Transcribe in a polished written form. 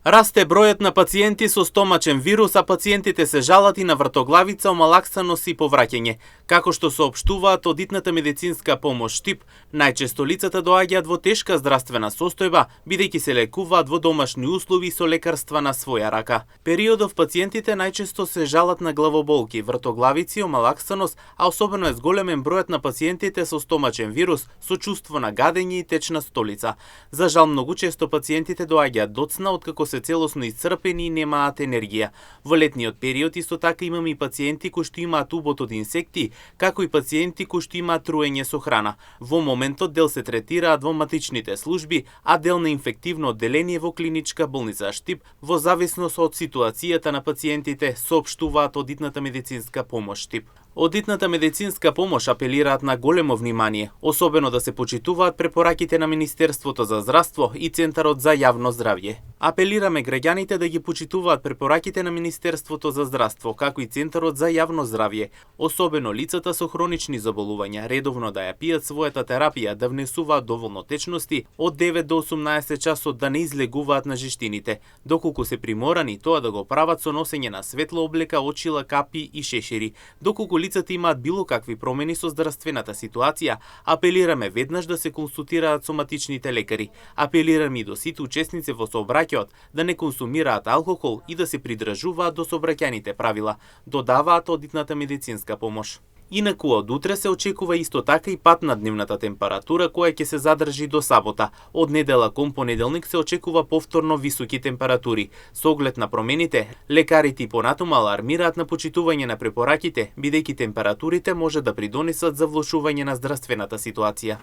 Расте бројот на пациенти со стомачен вирус, а пациентите се жалат и на вртоглавица, омалаксаност и повраќање. Како што соопштуваат од итната медицинска помош ТИП, најчесто лицата доаѓаат во тешка здравствена состојба, бидејќи се лекуваат во домашни услови со лекарства на своја рака. Периодов пациентите најчесто се жалат на главоболки, вртоглавици, омалаксаност, а особено е зголемен бројот на пациентите со стомачен вирус, со чувство на гадење и течна столица. За жал, многу често пациентите доаѓаат доцна откако се целосно исцрпени и немаат енергија. Во летниот период исто така имаме и пациенти кои што имаат убот од инсекти, како и пациенти кои што имаат труење со храна. Во моментот дел се третираат во матичните служби, а дел на инфективно одделение во клиничка болница Штип, во зависност од ситуацијата на пациентите, соопштуваат од итната медицинска помош Штип. Од итната медицинска помош апелираат на големо внимание, особено да се почитуваат препораките на Министерството за здравство и Центарот за јавно здравје. Апелираме граѓаните да ги почитуваат препораките на Министерството за здравство, како и Центарот за јавно здравје, особено лицата со хронични заболувања, редовно да ја пијат својата терапија, да внесуваат доволно течности, од 9 до 18 часот да не излегуваат на жештините, доколку се приморани тоа да го прават со носење на светла облека, очила, капи и шешири. Доколку лицата имаат било какви промени со здравствената ситуација, апелираме веднаш да се консултираат со матичните лекари. Апелираме и до сите учесници во сообраќајот да не консумираат алкохол и да се придржуваат до сообраќајните правила, додаваат од итната медицинска помош. Инаку од утре се очекува исто така и пат на дневната температура која ќе се задржи до сабота. Од недела кон понеделник се очекува повторно високи температури. Со оглед на промените, лекарите и понатаму алармираат на почитување на препораките, бидејќи температурите може да придонесат за влошување на здравствената ситуација.